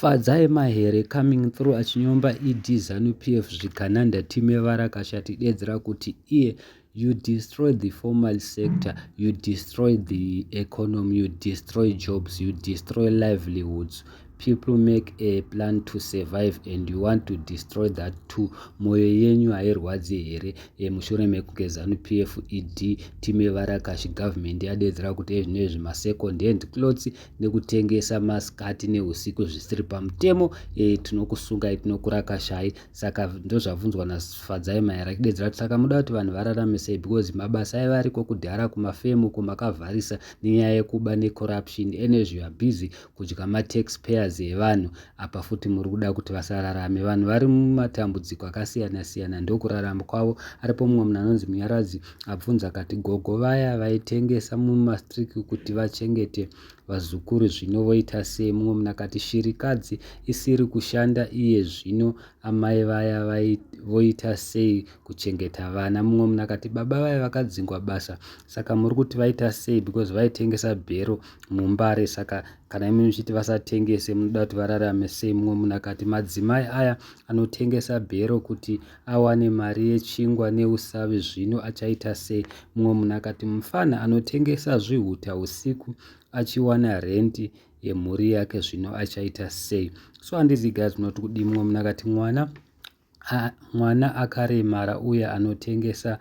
Fadzai Mahere coming through achinyomba ED Zanu PF zvigananda time varakasha tidedzera kuti iye you destroy the formal sector, you destroy the economy, you destroy jobs, you destroy livelihoods. People make a plan to survive and you want to destroy that too. Mwoyo yenyu hairwadzi here? Mushure mekunge Zanu PF ED time varakashi government yadedzera kuti ezvinezvi masecond hand clothes nekutengesa masikati neusiku zvisiri pamutemo, tinokusungai, tinokurakashai. Saka ndozvabvunzwa naFadzai Mahere achidedzera kuti saka muda kuti vanhu vararame sei, because mabasa aiva ariko kudhara kumafemu kumakavharisa nenyaya yekuba necorruption. Enezvi you are busy kudya mataxpayers evanhu, apa futi muri kuda kuti vasararame. Vanhu vari mumatambudziko akasiyana siyana, ndokurarama kwavo. Aripo mumwe munhu anonzi Munyaradzi abvunza akati gogo vaya vaitengesa mumastriki kuti vachengete vazukuru zvino voita sei? Mumwe munhu akati shirikadzi isiri kushanda iye zvino amai vaya voita sei kuchengeta vana? Mumwe munhu akati baba vaya vakadzingwa basa, saka muri kuti vaita sei, because vaitengesa bhero muMbare, saka kana imi muchiti vasatengese munoda kuti vararame sei? Mumwe munhu akati madzimai aya anotengesa bhero kuti awane mari yechingwa neusavi zvino achaita sei? Mumwe munhu akati mufana anotengesa zvihuta usiku achiwana renti yemhuri yake zvino achaita sei? So handizi guys munoti kudi. Mumwe munhu akati mwana akaremara uye anotengesa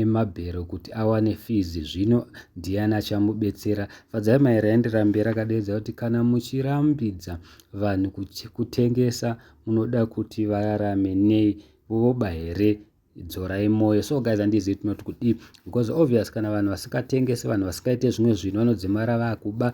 mabhero kuti awane fees zvino ndiani achamubetsera? Fadzai Mahere aenderera mberi akadedza kuti kana muchirambidza vanhu kutengesa munoda kuti vararame nei? Voba here? Dzorai mwoyo. So guys, handizivi tinoti kudii, because obvious kana vanhu vasingatengesi, vanhu vasingaite zvimwe zvinhu, vanodzimara vakuba.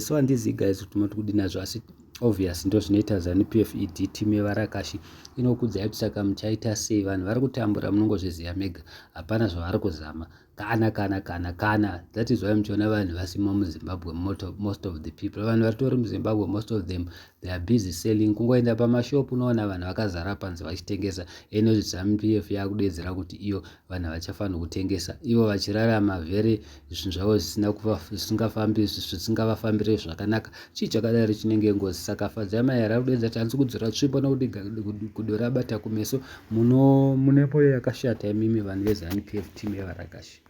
So handizivi guys kuti tinoti kudii nazvo, asi obvious ndo zvinoita Zanu PF ED team yevarakashi inokudzai kuti saka muchaita sei? Vanhu vari kutambura, munongozviziva mega, hapana zvavari kuzama kana kana kana kana. That is why muchiona vanhu vasimo muZimbabwe. Most of the people, vanhu varitori muZimbabwe, most of them, they are busy selling. Kungoenda pamashopu unoona vanhu vakazara panze vachitengesa. Eno Zanu PF yakudedzera kuti iyo vanhu havachafaniri kutengesa, ivo vachirarama very zvinhu zvavo zvisingafambi, zvisingavafambiri zvakanaka. Chii chakadari chinenge ngozi? Saka Fadzai Mahere akudedza kuti handisi kudzora tsvimbo nokuti gudo rabata kumeso. Mune mwoyo yakashata imimi vanhu veZanu PF team yevarakashi.